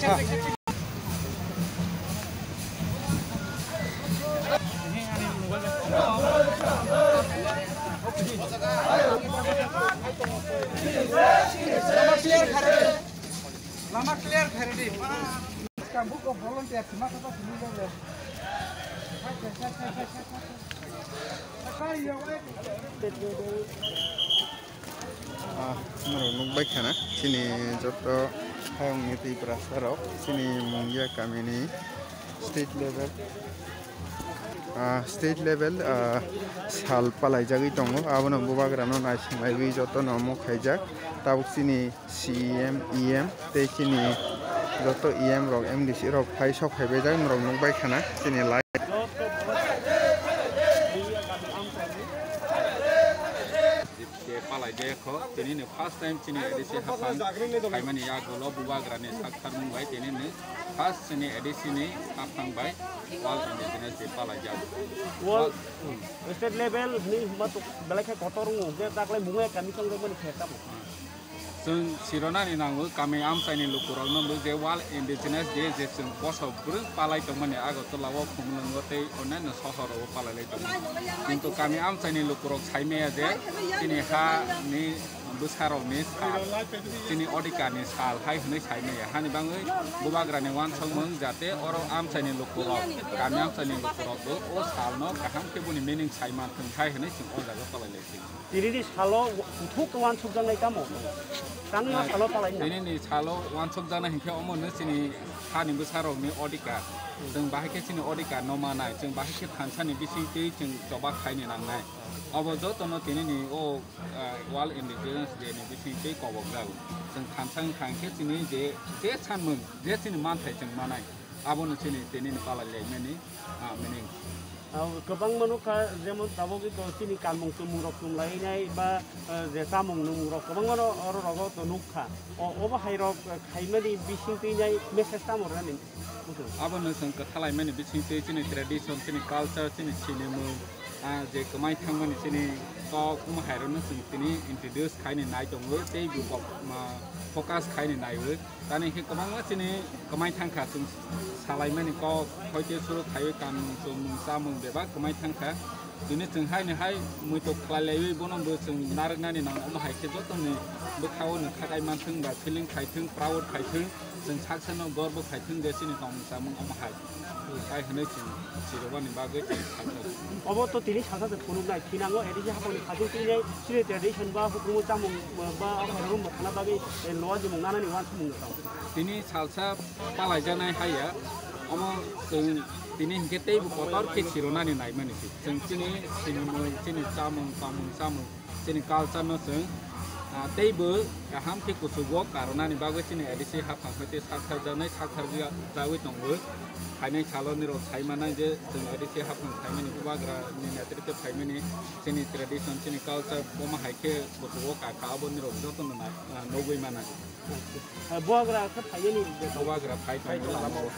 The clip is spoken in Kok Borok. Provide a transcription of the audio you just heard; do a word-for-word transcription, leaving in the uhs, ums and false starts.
Lama clear khairidi. Lama clear khairidi. Buko volunteer sima kata sini jaga. Ah, norok nukbai khana, chini joto hayungni Tiprasa rok, chini Mungia kamini state level, ah, state level, ah, sal palaijagwi tongo, abono bubagrano naisinglaigwi jotono omo khaijak, tabuk chini C E M, E M tei chini joto E M rok, M D C rok phai sok phaibaijak, norok nukbai khana, chini lai. Je palai de kho, tini ni first time chini A D C haphang phaimani yagulo bubagrani sak tharmung bai tini ni first chini A D C ni haphang bai World Indigenous Day palai jago. World, hmm. State level ni hwnba tok belai khe kotor wngo, je taklai mungwi kami tongjakmani khe tamo. Chwng sironani nango, kami amchaini lukurokno bo je World Indigenous Day je chwng bosok bwrwng palai tongmani Agartala o, Khumulwngo tei onyaino sohor rogo palai lai tongo. Kintu kami amchaini lukurok sai maya je chini ha ni bwsarokni sal, chini odhikar ni sal hai hwnwi sai maya. Hani bangwi bubagrani uansukmung jate oro amchaini lukurok, kami amchaini lukurok bo o salno kaham khe boni meaning sai manthung hai hwnwi chwng o jaga palai lai tongo. Tinini salo kuthuk uansukjaknai tamo? Tangma salo palaina? Tinini salo uansukjaknai hinkhe omono chini hani bwsarokni odhikar. Chwng bahai khe chini odhikar no manai, chwng bahai khe thansani bisingtwi chwng choba khaini nangnai. Obo jotono tinini o, ah, World Indigenous Day ni bisingtwi kobokjago. Chwng thansa wngkha hinkhe chini je, je sanmung, je chini manthai chwng manai, abono chini tinini palai laimani, ah, meaning. Ah, kwbangma nukha, jemon tabuk ito chini kanmung chumung rok chumlainai ba, eh, je chamung nwngmung rok kwbangma no oro rogo to nukha. O, obo hai rok, eh, khaimani bisingtwi nai message tamo rwnani? Abono chwng kwthalaimani bisingtwi chini tradition, chini culture, chini sinimung, ah, je kwmai thangmani chini kok omo hai rokno chwng tini introduce khaini nai tongo tei bo kok, ma, focus khaini naiwi. Tani hinkhe kwbangma chini kwmai thangkha, chwng salaimani kok, hoite suru khaiwi kanmung, chumung, chamung bebak kwmai thangkha. Tini chwng haini hai muitok khlai laiwi bono bo chwng narwknani nango, omo hai khe jotoni bwkhao nwng khakai manthung ba feeling khaithung, proud khaithung, chwng saksano gorbo khaithung je chini tongmung chamung omo hai. Hai hwnwi chwng chirobani bagwi chwng salsa. Obo to tini salsa se phunuknai, thinango A D C haphangni khatung twi nai chini tradition ba hukumu chamung ba o khairokno mwthangna bagwi, eh, loa jimung nanani uansukmung no tong. Tini salsa palaijaknai haiya, omo chwng tini hinkhe teibo kotor khe chironani naimani se. Chwng chini sinimung, chini chamung, tongmung chamung, chini culture no chwng, ah, teibo kaham khe kuchugo karwnani bagwi chini A D C haphang hwnkhe sak sarjaknai, sak sarjagwi tongo. Phainai salo nirok sai manai je chwng A D C haphang phaimani, bubagra ni netrite phaimani, chini tradition, chini culture omo hai khe kuchugo kakha, abo nirok jotono nai, ah, nugwi manai. Bubagra khe phaimani Bubagra phai tongo lamao.